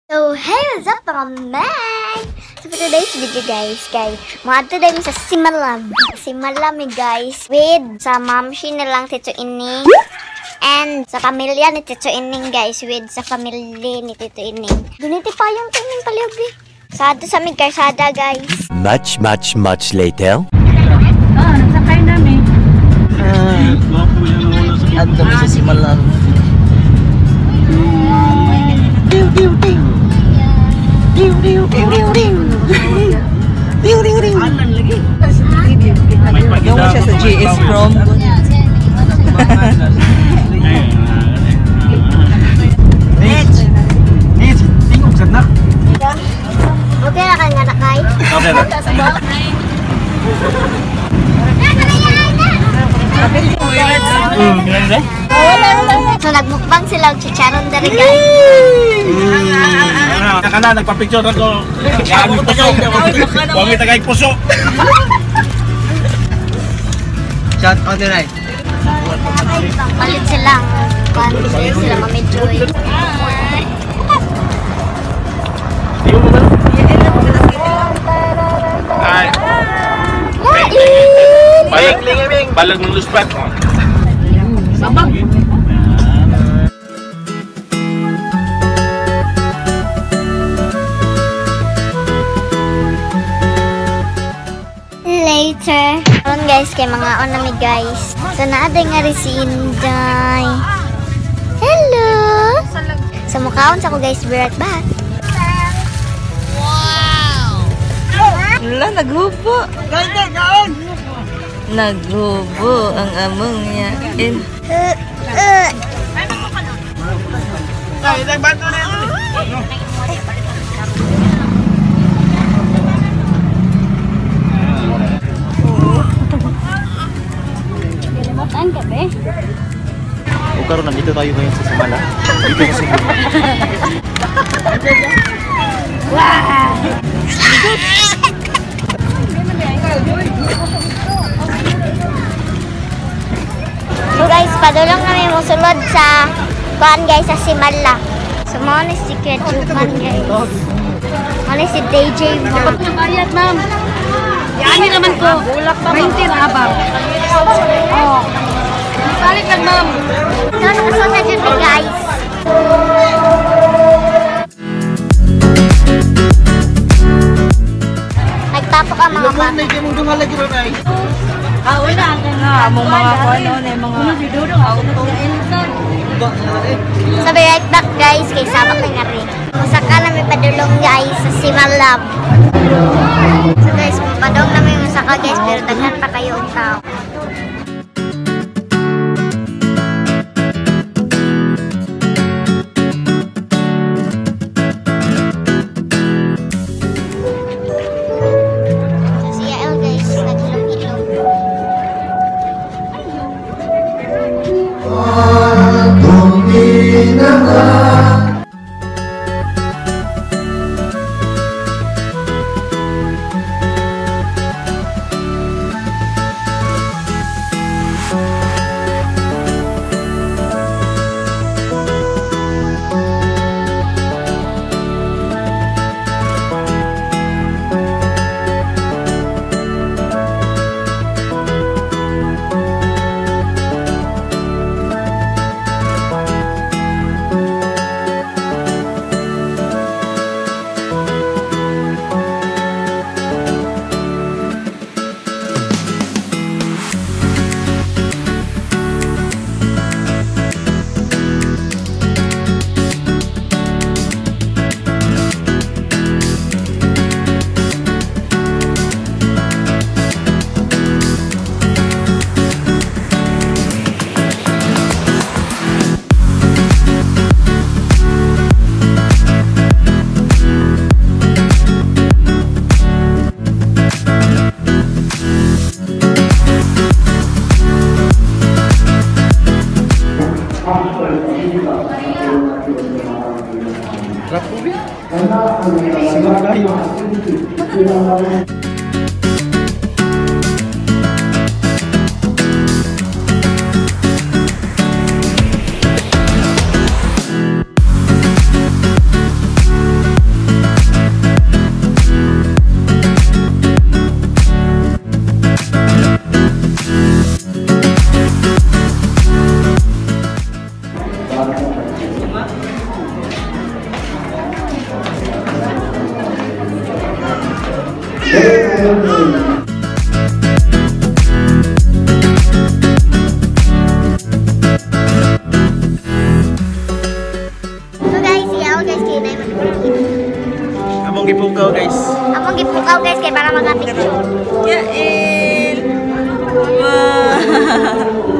So, hey, what's up, mga man? So, for today's video, guys, kay moadto dayon sa Simala. Simala mi, guys, with sa mamshi nilang Tito Ining and sa pamilya ni Tito Ining, guys, with sa family ni Tito Ining. Duniti pa yung tingin palihog eh. Sado sa mig karsada, guys. Much, much, much later. Ah, nagsakay nami. At kami sa Simala. Diu, diu, diu. Diu, diu, diu, diu, diu. Diu, diu, diu. Gawa siya sa GS Prom. Nits! Nits! Tingog sad na. Okay na ka nga na, kay? Okay na. Ganun. So, nagmukbang sila og chicharon dere, guys. Naka na, nagpa-picture ako. Wag puso. Wag tagay puso. Shout out na. Palit sila. Palit sila, Mami Joy. Ay. Balag, balag ng luspat. Sabag. Later. Karon, guys, kay mga on nami, guys. So naa day nga rin si Inday. Hello. So mukaon sa ko, guys, be right back. Wala, naghubo. Naghubo ang among niya. Eh, Ay, nagbato na yun. O karon nandito tayo ngayon sa Simala. Dito sa Cebu. So guys, padulong namin mo sulod sa kuan, guys, sa Simala. So mao ni si Kuya Juman, guys. Mao ni si DJ mo. Bayad, ma'am. Yani naman ko. 20 na abang. Oh. Balik lang, ma'am. So nakasulod na jud mi, guys. Nagtapok ang mga bata. Ah, wala. Na, among mga kuno na yung mga auto. So be right back, guys, kay sabak na nga rin. Musaka na may padulong, guys, sa Simalab. So guys, padulong na may musaka, guys, pero daghan pa kayo og tao. So si Yael, guys, naghilom-hilom. Trap po ba? Siguro kayo. So guys, siya guys kay na man. Among gipukaw, guys. Among gipukaw guys kay para mga picture. Yael! Wow!